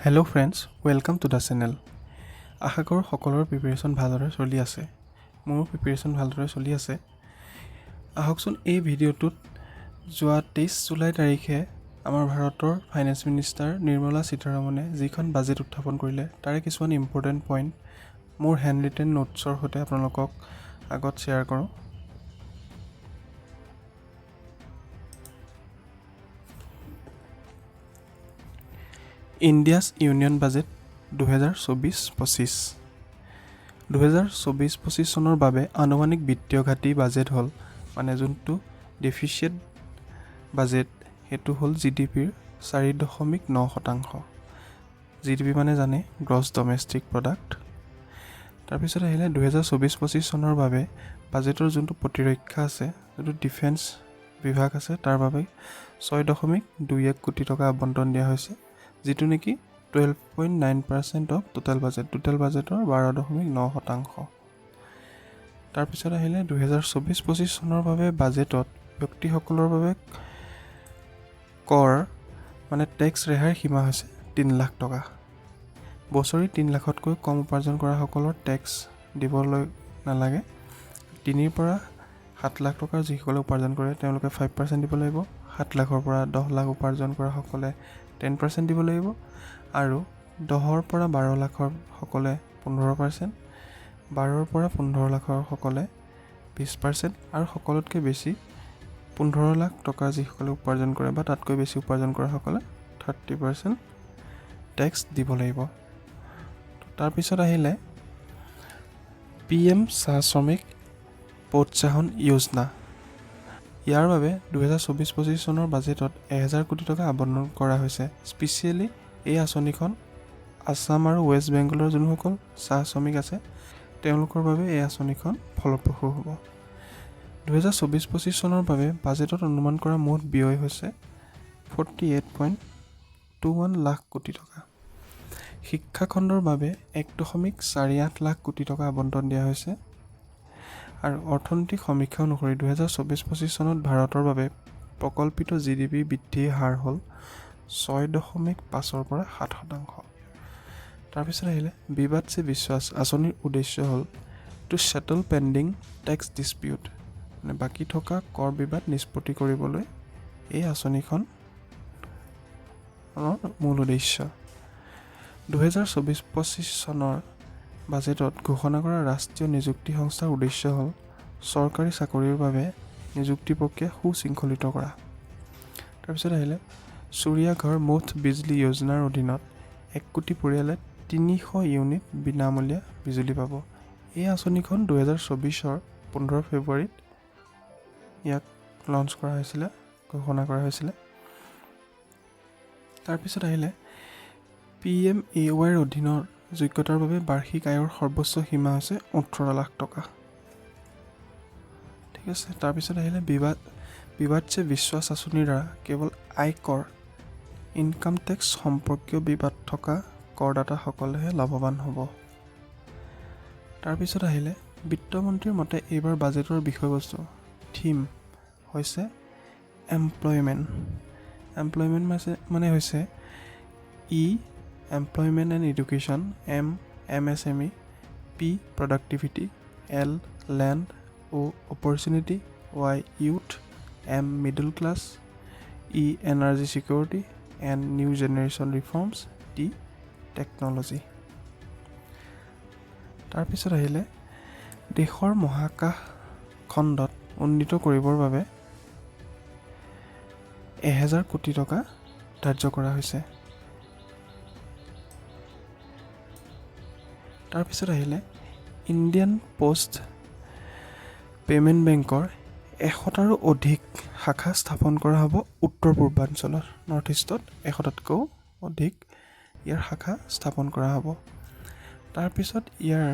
Hello friends, welcome to the channel. আশা কৰোঁ সকলোৰে preparation ভালদৰে চলি আছে। মোৰো প্ৰিপেৰেশ্যন ভালদৰে চলি আছে। আহকচোন, এই ভিডিঅ'টোত যোৱা 23 জুলাই তাৰিখে আমাৰ ভাৰতৰ ফাইনেন্স মিনিষ্টাৰ নিৰ্মলা সীতাৰমণে যিখন বাজেট উত্থাপন কৰিলে, তাৰে কিছুমান ইম্পৰ্টেণ্ট পইণ্ট মোৰ হেণ্ড ৰিটেন নোটছৰ সৈতে আপোনালোকক আগত শ্বেয়াৰ কৰোঁ। India's union budget 2024-25। 2024-25 চনৰ বাবে আনুমানিক বিত্তীয় ঘাটি বাজেট হ'ল, মানে যোনটো ডেফিচিট বাজেট, সেইটো হ'ল জিডিপিৰ 4.9%। জিডিপি মানে জানে, গ্ৰছ ডমেষ্টিক প্ৰডাক্ট। তাৰপিছত আহিলে 2024-25 চনৰ বাবে বাজেটৰ যোনটো প্ৰতিৰক্ষা আছে, যোনটো ডিফেন্স বিভাগ আছে, তাৰ বাবে 6.21 কোটি টকা আবণ্টন দিয়া হৈছে, যিটো নেকি 12.9% of total budget, total বাজেটৰ 12.9%। তাৰপিছত আহিলে 2024-25 চনৰ বাবে বাজেটত ব্যক্তিসকলৰ বাবে কৰ, মানে টেক্স ৰেহাইৰ সীমা হৈছে 3 লাখ টকা। বছৰি 3 লাখতকৈ কম উপাৰ্জন কৰাসকলৰ টেক্স দিবলৈ নালাগে। 3ৰ পৰা 7 লাখ টকাৰ যিসকলে উপাৰ্জন কৰে, তেওঁলোকে 5% দিব লাগিব। 7 লাখৰ পৰা 10 লাখ উপাৰ্জন কৰাসকলে 10% দিব লাগিব আৰু 10ৰ পৰা 12 লাখৰ সকলে 15%, 12ৰ পৰা 15 লাখৰ সকলে 20% আৰু সকলোতকৈ বেছি 15 লাখ টকা যিসকলে উপাৰ্জন কৰে বা তাতকৈ বেছি উপাৰ্জন কৰাসকলে 30% টেক্স দিব লাগিব। তাৰপিছত আহিলে পিএম চাহ শ্ৰমিক প্ৰোৎসাহন যোজনা। ইয়াৰ বাবে 2024-25 চনৰ বাজেটত 1000 কোটি টকা আবণ্টন কৰা হৈছে। স্পেচিয়েলি এই আঁচনিখন আছাম আৰু ৱেষ্ট বেংগলৰ যোনসকল চাহ শ্ৰমিক আছে, তেওঁলোকৰ বাবে এই আঁচনিখন ফলপ্ৰসূ হ'ব। 2024-25 চনৰ বাবে বাজেটত অনুমান কৰা মুঠ ব্যয় হৈছে 48.21 লাখ কোটি টকা। শিক্ষাখণ্ডৰ বাবে 1.48 লাখ কোটি টকা আবণ্টন দিয়া হৈছে। আৰু অৰ্থনৈতিক সমীক্ষা অনুসৰি 2024-25 চনত ভাৰতৰ বাবে প্ৰকল্পিত জিডিপি বৃদ্ধিৰ হাৰ হ'ল 6.5ৰ পৰা 7%। তাৰপিছত আহিলে বিবাদ সে বিশ্বাস আঁচনিৰ উদ্দেশ্য হ'ল to settle pending tax dispute, মানে বাকী থকা কৰ বিবাদ নিষ্পত্তি কৰিবলৈ এই আঁচনিখনৰ মূল উদ্দেশ্য। 2024-25 চনৰ বাজেটত ঘোষণা কৰা ৰাষ্ট্ৰীয় নিযুক্তি সংস্থাৰ উদ্দেশ্য হ'ল চৰকাৰী চাকৰিৰ বাবে নিযুক্তি প্ৰক্ৰিয়া সুশৃংখলিত কৰা। তাৰপিছত আহিলে সূৰ্য ঘৰ মুফ্ত বিজলী যোজনাৰ অধীনত 1 কোটি পৰিয়ালে 300 ইউনিট বিনামূলীয়া বিজুলী পাব। এই আঁচনিখন 2024ৰ 15 ফেব্ৰুৱাৰীত ইয়াক লঞ্চ কৰা হৈছিলে, ঘোষণা কৰা হৈছিলে। তাৰপিছত আহিলে পিএম এ ৱাইৰ অধীনৰ যোগ্যতাৰ বাবে বাৰ্ষিক আয়ৰ সৰ্বোচ্চ সীমা হৈছে 18 লাখ টকা। ঠিক আছে। তাৰপিছত আহিলে বিবাদ সে বিশ্বাস আঁচনিৰ দ্বাৰা কেৱল আয়কৰ, ইনকাম টেক্স সম্পৰ্কীয় বিবাদ থকা কৰদাতাসকলেহে লাভৱান হ'ব। তাৰপিছত আহিলে বিত্তমন্ত্ৰীৰ মতে এইবাৰ বাজেটৰ বিষয়বস্তু, থিম হৈছে এমপ্লয়মেণ্ট। এমপ্লয়মেণ্ট মানে হৈছে E, employment and education, M, MSME, P, productivity, L, land, O, opportunity, Y, youth, M, middle class, E, energy security, N, new generation reforms, T, technology. তাৰপিছত আহিলে দেশৰ মহাকাশ খণ্ডত উন্নীত কৰিবৰ বাবে 1000 কোটি টকা ধাৰ্য কৰা হৈছে। তাৰপিছত আহিলে ইণ্ডিয়ান প'ষ্ট পে'মেণ্ট বেংকৰ 100টাৰো অধিক শাখা স্থাপন কৰা হ'ব উত্তৰ পূৰ্বাঞ্চলত। নৰ্থ ইষ্টত 100টাতকৈও অধিক ইয়াৰ শাখা স্থাপন কৰা হ'ব। তাৰপিছত ইয়াৰ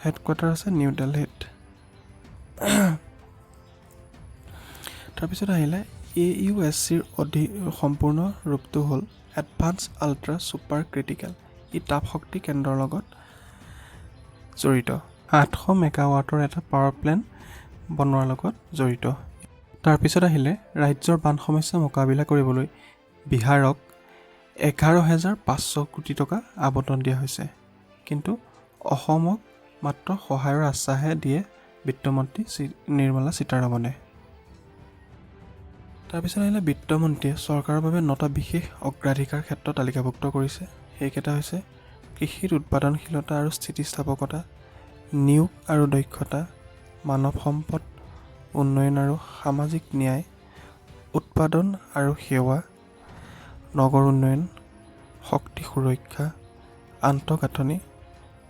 হেডকোৱাৰ্টাৰ আছে নিউ দিল্লীত। তাৰপিছত আহিলে এ ইউ এছ চিৰ সম্পূৰ্ণ ৰূপটো হ'ল এডভান্স আল্ট্ৰা ছুপাৰ ক্ৰিটিকেল। ই তাপ শক্তি কেন্দ্ৰৰ লগত জড়িত, 800 মেগাৱাটৰ এটা পাৱাৰ প্লেণ্ট বনোৱাৰ লগত জড়িত। তাৰপিছত আহিলে ৰাজ্যৰ বান সমস্যা মোকাবিলা কৰিবলৈ বিহাৰক 11,500 কোটি টকা আবণ্টন দিয়া হৈছে। কিন্তু অসমক মাত্ৰ সহায়ৰ আশ্বাসহে দিয়ে বিত্তমন্ত্ৰী নিৰ্মলা সীতাৰমণে। তাৰপিছত আহিলে, বিত্তমন্ত্ৰীয়ে চৰকাৰৰ বাবে নটা বিশেষ অগ্ৰাধিকাৰ ক্ষেত্ৰ তালিকাভুক্ত কৰিছে। সেইকেইটা হৈছে কৃষিত উৎপাদনশীলতা আৰু স্থিতিস্থাপকতা, নিয়োগ আৰু দক্ষতা, মানৱ সম্পদ উন্নয়ন আৰু সামাজিক ন্যায়, উৎপাদন আৰু সেৱা, নগৰ উন্নয়ন, শক্তি সুৰক্ষা, আন্তঃগাঁথনি,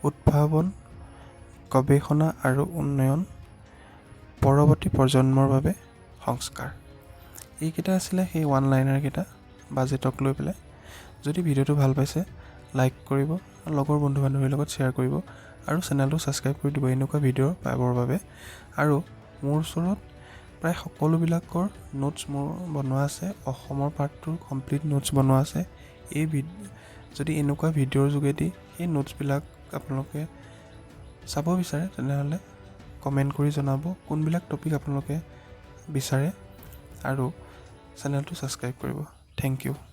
উদ্ভাৱন, গৱেষণা আৰু উন্নয়ন, পৰৱৰ্তী প্ৰজন্মৰ বাবে সংস্কাৰ। এইকেইটা আছিলে সেই ওৱান লাইনাৰকেইটা বাজেটক লৈ পেলাই। যদি ভিডিঅ'টো ভাল পাইছে, লাইক কৰিব আৰু লগৰ বন্ধু বান্ধৱীৰ লগত শ্বেয়াৰ কৰিব আৰু চেনেলটো ছাবস্ক্ৰাইব কৰি দিব এনেকুৱা ভিডিঅ' পাবৰ বাবে। আৰু মোৰ ওচৰত প্ৰায় সকলোবিলাকৰ নোটছ মোৰ বনোৱা আছে। অসমৰ পাৰ্টটোৰ কমপ্লিট নোটছ বনোৱা আছে। এই যদি এনেকুৱা ভিডিঅ'ৰ যোগেদি সেই নোটছবিলাক আপোনালোকে চাব বিচাৰে, তেনেহ'লে কমেণ্ট কৰি জনাব কোনবিলাক টপিক আপোনালোকে বিচাৰে আৰু চেনেলটো ছাবস্ক্ৰাইব কৰিব। Thank U.